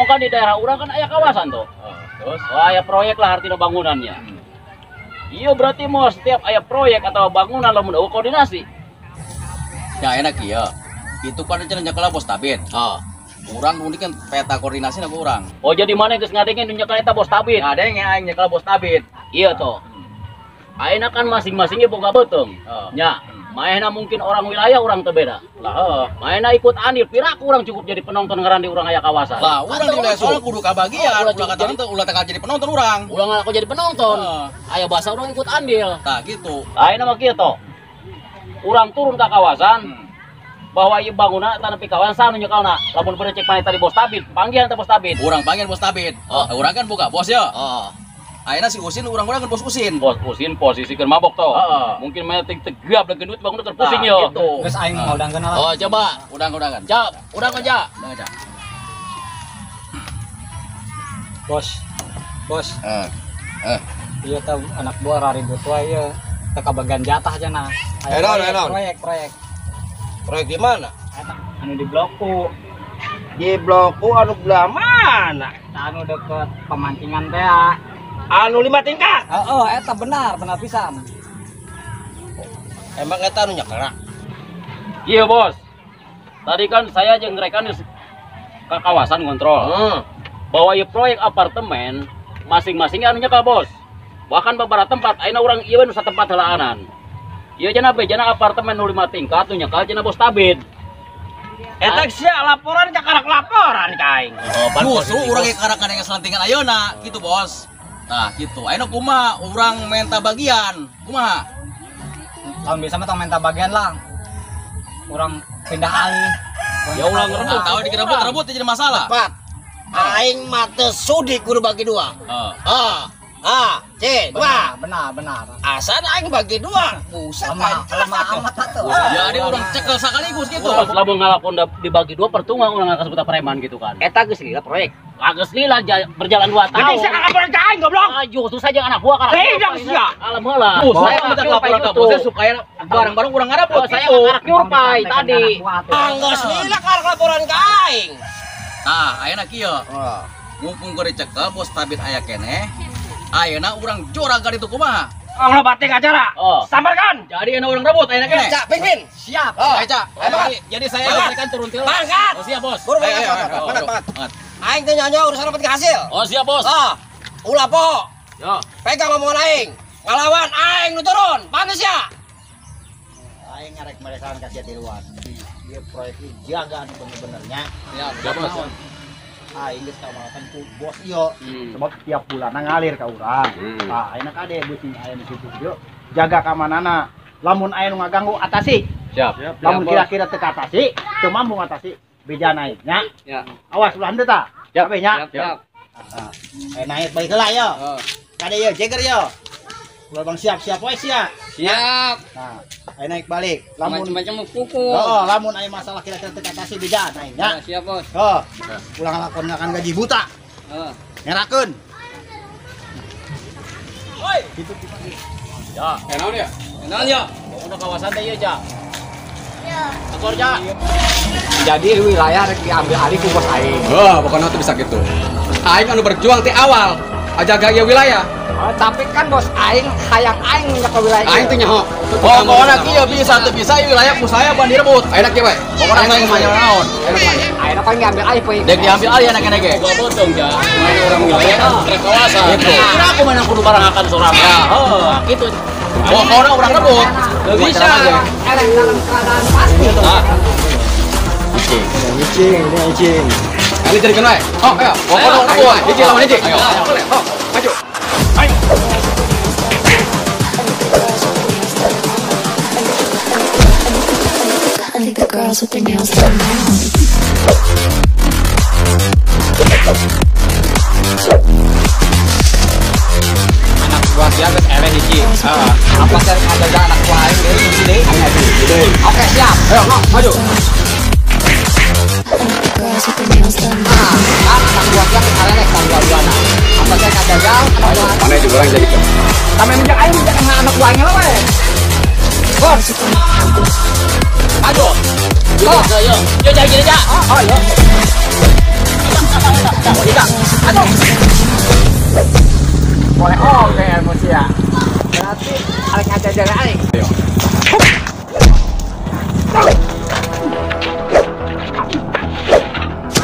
Ngomong-ngomong kan di daerah urang kan aya kawasan tuh. Terus oh, aya proyek lah artinya bangunannya. Iya berarti mau setiap aya proyek atau bangunan lamun eueuh koordinasi. Ya enak iya. Itu kan cenah nyekel bos Tabit. Oh. Urang nu kan peta koordinasi na urang. Oh jadi mana geus ngadengin nu nyekel eta bos Tabit? Ngadenge aing nyekel bos Tabit. Iya toh. Ayeuna kan masing-masingnya boga beuteung. Nya, maehna mungkin orang wilayah urang teu beda. Lah heeh. Maehna ikut andil piraku urang cukup jadi penonton ngaran di urang aya kawasan. Lah urang di wilayah soalnya kudu kabagian, Oh, ulah kata teu ulah teu jadi penonton urang. Urang aku jadi penonton. Aya bahasa urang ikut andil. Tah gitu. Ayeuna mah kieu toh. Urang turun ka kawasan bahwa ieu bangunan eta nepi kawasan nu nyekelna. Lamun bener cek maneh tadi bos Tabit, panggilan teh bos Tabit. Urang panggil bos Tabit. Oh. Urang kan boga bos ya. Oh. Ayeuna si Usin urang-urang kan bos Usin. Bos Usin posisi keur mabok toh. Heeh. Mungkin mah ting tegap da gendut bangun keur pusing Tah, yo. Gitu. Geus aing mau udangkeun lah. Oh, coba. Udang-udangan. Cap, urang aja. Udang aja. Bos. Bos. Eh. Iya teh anak buah raribut wae ieu. Teu kabagian jatah cenah. Aya proyek. Proyek di mana? Anu di Blok U. Di Blok U anu belah mana? Anu deket pemancingan teh. Anu 5 tingkat. Heeh, eta benar, benar pisan. Emang eta anu nyekerak? Iya, Bos. Tadi kan saya jeung rekan ke kawasan ngontrol. Bahwa ieu proyek apartemen masing-masing anu nyekel, Bos. Bahkan beberapa tempat ayeuna urang ieu nu satempat heulaanan. Ieu cenah bejana apartemen nu 5 tingkat nu nyekel cenah bos Tabit. Eta sia laporan ka karak laporan ka aing. Oh, justru urang ge karak kadang selantingan ayeuna gitu, Bos. Nah, gitu. Ayeuna kumaha urang menta bagian? Kumaha? Tahun biasa mah tong menta bagian lah. Urang pindah alih. Ya ulang rebut, tahu direbut-rebut jadi masalah. Pak, aing mah teu sudi kudu bagi dua. Heeh. A, C, dua. Benar, benar. Asal aing bagi dua. Buset, lemah amat atuh. Jadi urang cekel sekaligus gitu. Terus lamun ngalakon dibagi dua pertungang urang kasebut preman gitu kan. Eta geus lila proyek. Geus lila berjalan 2 tahun. Jadi sia laporan ka aing goblok. Ayo, susah aja anak buah kan. Tidak sia. Alam heula. Saya minta laporan ka bosnya supaya barang-barang urang ngarepot. Saya karak nyurpai tadi. Geus lila karak laporan ka aing. Tah, ayeuna kieu. Mumpung keur dicekel bos Tabit aya keneh. Ayeuna urang jorang ka ditu kumaha? Ang bating acara. Sambarkan. Jadi ayeuna urang rebut ayeuna keneh. Cak, pingpin. Siap. Ayo, Cak. Jadi saya rekan turun til. Pangkat. Oh, siap, Bos. Buru pangkat. Aing teh nyonya urusan penting hasil. Oh, siap, Bos. Ulah po. Yo. Pegang omongan aing. Ngalawan aing nu turun. Pantes ya. Aing ngarek meresan ka sia tiluan. Ieu proyek ieu jaga anu bener-benernya. Siap, Bos. Aing geus kamalkan ku bos ieu. Sebab tiap bulanna ngalir ka urang. Tah, ayeuna kade beuting aya nu kitu ieu. Jaga keamananna. Lamun aya nu ngaganggu atasi. Siap. Lamun kira-kira teu katasi, teu mampu ngatasi, beja naik nya. Ya. Awas ulah henteu tah. Siap. Kabeh nya. Siap. Nah, naik balik heula yo. Kade yo jeger yo. Ulah bang siap-siap wae sia. Siap. Nah, ayo naik balik. Lamun macam-macam kuku. Oh, lamun aya masalah kira-kira teu katasi beja naik nya. Siap, Bos. Oh. Ulah ngalakon ngakan gaji buta. Heeh. Ngerakeun. Woi. Gitu. Ya, naon ya? Naon ya? Pokokna kawasan teh ieu, Ja. Tekor, Ja. Jadi wilayah rek diambil alih ku bos aing. Wah, pokoknya tuh bisa gitu. Aing anu berjuang ti awal, ajaga ieu wilayah. Oh, tapi kan bos aing hayang aing nyaho wilayah. Aing teh nyaho. Pokokna kieu bisa teu bisa ieu wilayah ku saya bukan direbut. Ayeuna kieu we. Pokokna aing mah naon. Ayeuna paling diambil alih poe. Dek diambil alih anak kene ge. Gua botong, Ja. Main orang wilayah kan trek kawasan. Gitu. Kira aku mana kudu barengakan sorangan. Ya, heeh, gitu. Pokokna urang rebut. Teu bisa. Eleh dalam keadaan pasti. Icing. Icing, icing. Ini jadi kena. Oh, ayo. Pokokna urang rebut. Hiji lawan hiji. Ayo. Oh, maju. Ayo. I think the girls with their nails done now. Anak buah dia geus eleh hiji. Apa sih ngajaga anak buah aing deui hiji deui? Oke, siap. Ayo, maju. Nah, anak buah dia geus eleh dua-duana. Apa sih ngajaga anak buah? Mana juga orang jadi. Kami menjak aing menjak anak buah aing we. Bos. Maju. Yo, yo, yo, jadi gini, Ja. Oh, yo. Aduh. Boleh oke emosi ya. Berarti arek ngajajar aing. Ayo.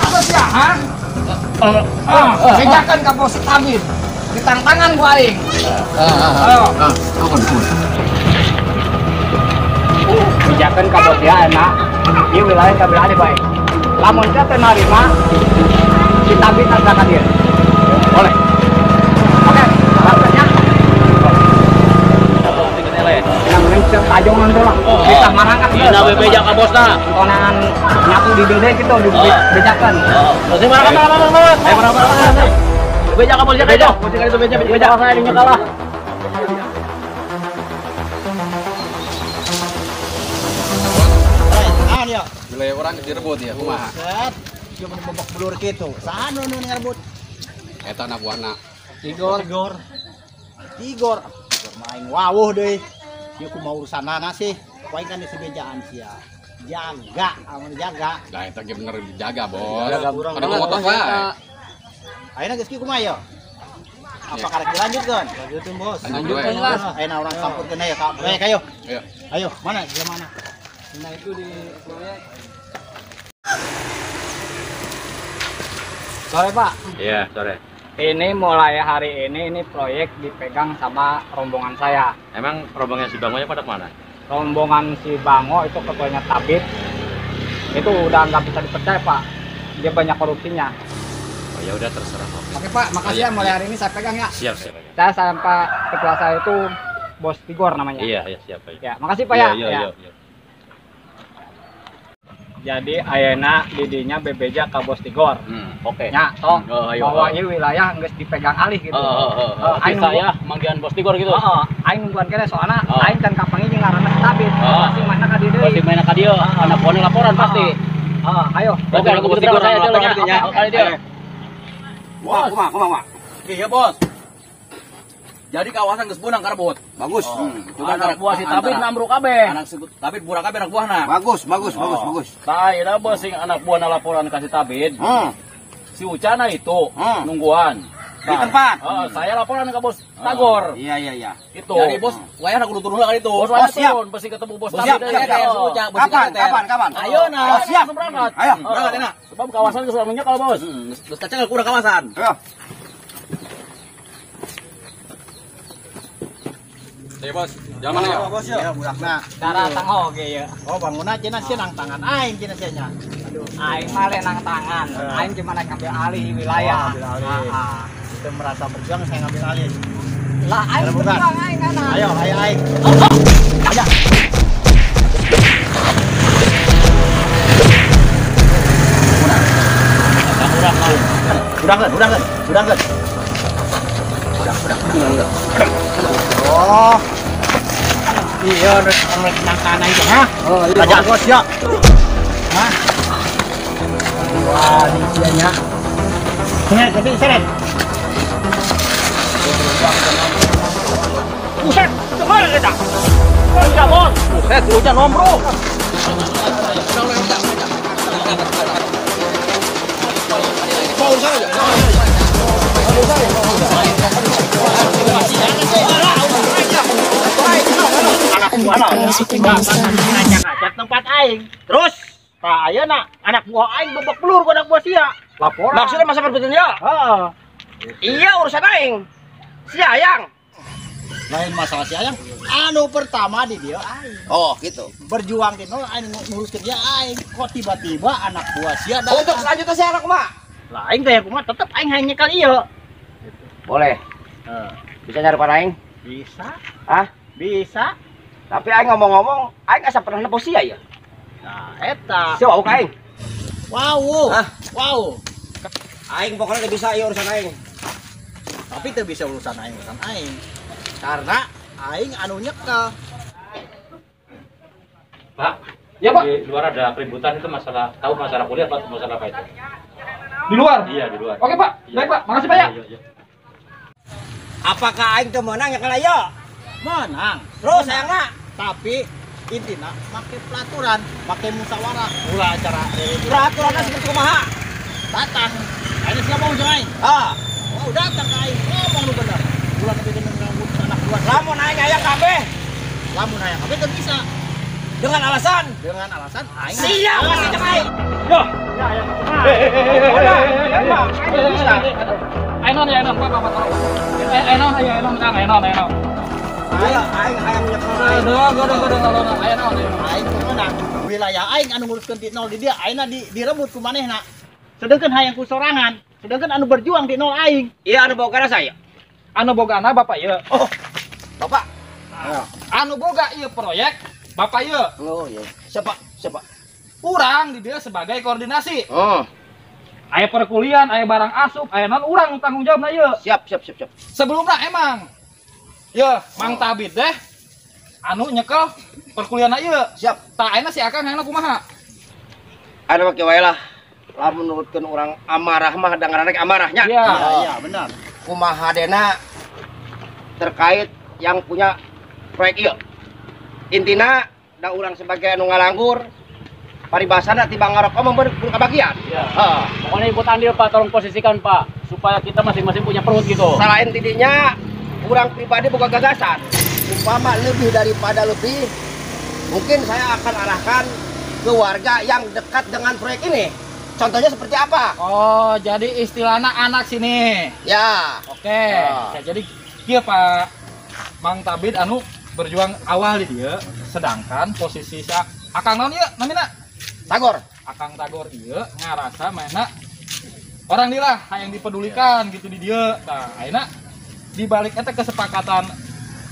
Apa sih ya? Hah? Bejakan ka Bos Tabit. Ditantangan ku aing. Ayo. Bejakan ka bos ya enak. Ieu wilayah kabeh ade bae. Lamun sia teu narima si Tabit tanda ka dieu. Boleh. Oke, langsungnya. Tajongan tuh lah. Kita marangkat. Dina bebeja ka bosna. Tonangan nyatu di dede gitu dibejakan. Terus marangkat marangkat. Ayo marangkat. Bebeja ka bosna itu. Bebeja bebeja saya dinya kalah. Naon ya? Wilayah orang direbut ya, kumaha? Buset. Ieu mun bobok belur kitu. Saha nu ngarebut? Eta anak buahna. Tigor. Tigor. Tigor mah aing wawuh deui. Ieu kumaha urusanana sih? Ku aing kan disebejaan sia. Jaga, amun jaga. Lah eta ge bener dijaga, Bos. Ada motor wae. Ayeuna geus kieu kumaha ya? Apa karek dilanjutkeun? Lanjutkeun, Bos. Lanjutkeun lah. Ayeuna urang sampurkeun aya ka proyek ayo. Ayo. Ayo, mana? Di mana? Nah, itu di proyek. Sore, Pak. Iya, sore. Ini mulai hari ini proyek dipegang sama rombongan saya. Emang rombongan si Bangonya pada kemana? Rombongan si Bango itu ketuanya Tabit. Itu udah nggak bisa dipercaya, Pak. Dia banyak korupsinya. Oh ya udah terserah. Oke, Pak, makasih ya mulai hari ini saya pegang ya. Siap, siap. Saya sampai ketua saya itu Bos Tigor namanya. Iya, iya siap, Pak. Ya, makasih Pak ya. Iya, iya, iya. Jadi ayeuna didinya bebeja ka Bos Tigor. Oke. Nya, tong. Bahwa ieu wilayah geus dipegang alih gitu. Aing saya manggihan Bos Tigor gitu. Heeh, aing nungguan kene soalna aing can kapanggih jeung ngaranna si Tabit. Pasti mana ka dieu deui. Pasti mana ka dieu, anak buahna laporan pasti. Heeh, ayo. Oke, aku Bos Tigor saya laporan nya. Oke, dia. Wah, kumaha kumaha. Iya, Bos. Jadi kawasan geus beunang karebut. Bagus. Itu anak buah si Tabit namru kabeh. Anak si Tabit burak kabeh anak buahna. Bagus, bagus, bagus, bagus. Tah ayeuna bos sing anak buahna laporan ka si Tabit. Si Ucana itu nungguan di tempat. Saya laporan ke Bos Tagor. Iya, iya, iya. Itu. Jadi bos, wayahna kudu turun lah ka ditu. Bos wayahna turun, besi ketemu Bos Tabit. Siap, Kapan, kapan, kapan? Ayo nah. Siap. Berangkat. Ayo, berangkat enak. Sebab kawasan geus lamunnya kalau bos. Geus kacang kurang kawasan. Ayo. Ayo bos, jalan mana ya? Bos ya, budakna. Daratan oge ya. Oh, bangunna cenah sia nang tangan aing cenah sia nya. Aduh, aing mah nang tangan. Aing gimana ngambil alih wilayah. Oh, ngambil alih. Itu merasa berjuang saya ngambil alih. Lah aing berjuang aing anak. Ayo, ayo aing. Ayo. Udah kan, udah kan. Udah. Oh. Iya, rek nang tanah itu, ha? Oh, iya. Raja bos ya. Hah? Wah, ini sianya. Seret, tapi seret. Buset, kemana kita? Kerja, bos. Buset, hujan nomro. Ngacak-ngacak tempat aing. Terus, tah ayeuna anak buah aing bebek pelur ku anak buah sia. Laporan. Maksudnya masa perbetulnya? Heeh. Iya urusan aing. Si Ayang. Lain masalah si Ayang. Anu pertama di dia aing. Oh, gitu. Berjuang di nol aing nguruskeun dia aing. Kok tiba-tiba anak buah sia datang. Untuk selanjutnya si anak mah. Lah aing teh kumaha tetep aing hayang nyekel ieu. Boleh. Bisa nyari pan aing? Bisa. Hah? Bisa. Tapi aing ngomong-ngomong, aing asa pernah nepo sia ya? Nah, eta. Sia wau ka aing. Wow. Hah? Wow. Aing pokoknya teu bisa ieu urusan aing. Tapi teu bisa urusan aing, urusan aing. Karena aing anu nyekel. Pak, ya Pak. Di luar ada keributan itu masalah, tahu masalah kuliah atau masalah apa itu? Di luar? Iya, di luar. Oke, Pak. Iya. Baik, Pak. Makasih, Pak ya. Iya, iya. Apakah aing teu meunang nyekel ieu? Menang. Terus sayangna. Tapi intina make peraturan, make musyawarah. Ulah acara peraturanna seperti kumaha? Datang. Ayeuna sia bohong jeung aing. Ah, oh datang ka aing ngomong nu bener. Ulah tapi ngurus anak buah. Lamun aing aya kabeh. Lamun aya kabeh teu bisa. Dengan alasan aing. Siap masih jeung aing. Yo. Ya aya kumaha. Bisa. Ayeuna ya ayeuna Pak tolong. Ayeuna ya ayeuna Kang ayeuna ayeuna. Aing hayang nyekel aing. Godong ayeuna aing kumaha wilayah aing anu nguruskeun ti nol di dia ayeuna direbut ku manehna. Sedengkeun hayang ku sorangan, sedengkeun anu berjuang di nol aing. Iya anu bogana saya. Anu bogana bapak ieu. Oh. Bapak. Anu boga ieu proyek bapak ieu. Oh iya. Siapa? Siapa? Urang di dia sebagai koordinasi. Oh. Aya perkulian, aya barang asup, aya non urang tanggung jawab na ieu. Siap. Sebelumna emang. Ye, Mang Tabit deh. Anu nyekel perkulian ieu. Siap. Tah ayeuna si Akang hayangna kumaha? Anu make wae lah. Lamun nurutkeun urang amarah mah da ngaranna amarahnya. Iya, iya benar. Kumaha dena terkait yang punya proyek ieu. Intina da urang sebagai anu ngalanggur paribasana tiba ngarokok mah bener kabagian. Iya. Heeh. Pokoknya ikut andil Pak, tolong posisikan Pak supaya kita masing-masing punya perut gitu. Selain tidinya urang pribadi boga gagasan. Umpama lebih daripada lebih, mungkin saya akan arahkan ke warga yang dekat dengan proyek ini. Contohnya seperti apa? Oh, jadi istilahnya anak sini. Ya. Oke. Ya, jadi kieu Pak Mang Tabit anu berjuang awal di dia, sedangkan posisi si Akang naon ieu namina? Tagor. Akang Tagor ieu ngarasa mana orang dilah hayang dipedulikan gitu di dia. Nah, ayeuna di balik eta kesepakatan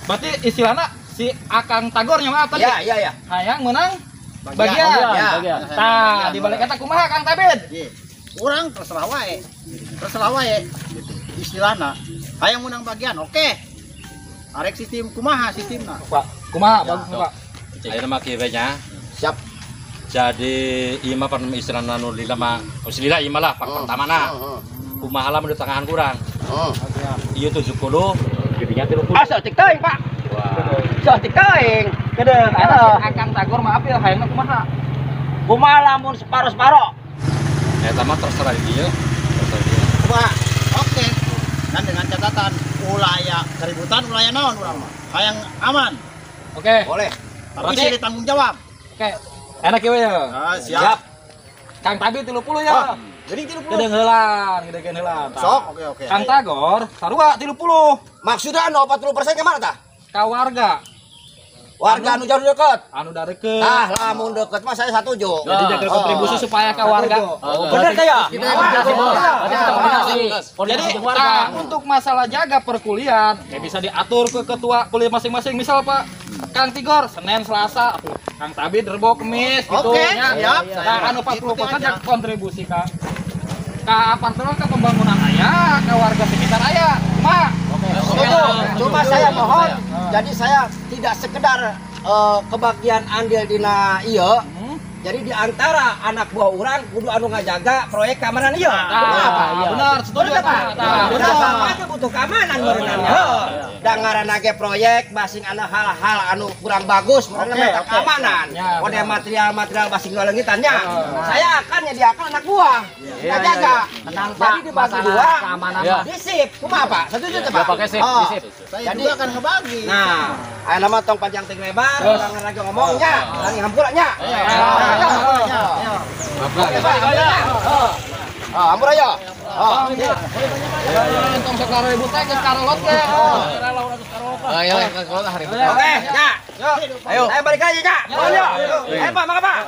berarti istilahnya si Akang Tagor nya mah tadi. Ya, iya, iya. Hayang menang bagian. Ya. Tah, di balik eta kumaha Kang Tabit? Urang terserah wae. Terserah wae gitu. Istilahna hayang menang bagian, oke. Arek sistem kumaha sistemna? Pak, kumaha bagus Pak. Ayeuna mah kieu we nya. Siap. Jadi ieu mah pernah istilahna nu lila mah, lila ieu mah lah pak pertamana. Kumaha lah mun tengahan kurang. Ieu 70 jadinya 30. Ah, saeutik teuing, Pak. Saeutik teuing. Kedeung. Ayeuna Akang Tagor maaf ya hayangna kumaha? Kumaha lamun separo-separo? Eta mah terserah di dieu. Terserah di dieu. Kumaha? Oke. Dan dengan catatan ulah keributan ulah naon urang mah. Hayang aman. Oke. Boleh. Tapi sih ditanggung jawab. Oke. Enak ya, ya? Ah, siap. Kang Tabit 30 ya. Jadi 30. Gedeung heulan, gedeung heulan. Sok, oke. Kang Tagor sarua 30. Maksudnya anu 40% ke mana tah? Ka warga. Warga anu jauh deket. Anu deket. Tah, lamun deket mah saya setuju. Jadi jaga kontribusi supaya ka warga. Bener teh ya? Kita koordinasi, Bos. Kita koordinasi. Jadi untuk masalah jaga perkulian, ya bisa diatur ke ketua kuliah masing-masing. Misal Pak Kang Tigor Senin Selasa, Kang Tabit Rebo Kemis gitu Oke, ya. siap. Nah, anu 40% ya kontribusi ka apartemen ke pembangunan aya, ke warga sekitar aya. Mak. Setuju. Cuma saya mohon, jadi saya tidak sekedar kebagian andil dina ieu. Jadi di antara anak buah urang kudu anu ngajaga proyek keamanan ieu. Nah, benar, setuju Pak. Benar, bapak teh butuh keamanan beuneunan. Heuh. Da ngaranna ge proyek basing anu hal-hal anu kurang bagus meureun mah keamanan. Kode material-material basing nu leungitan nya. Saya akan nyediakan anak buah. Ngajaga. Tenang Pak. Jadi dibagi dua, keamanan disip. Kumaha Pak? Setuju teh Pak? Pakai sip, disip. Saya juga akan ngebagi. Nah, ayeuna mah tong panjang ting lebar, urang lagi ngomongnya, lagi hampura nya. Oke, Pak. Hampura ya. Tong sok ribut teh geus karolot ge. Ayo, karolot hari. Oke, ya. Ayo. Saya balik aja, ya. Ayo. Ayo, Pak, mangga, Pak.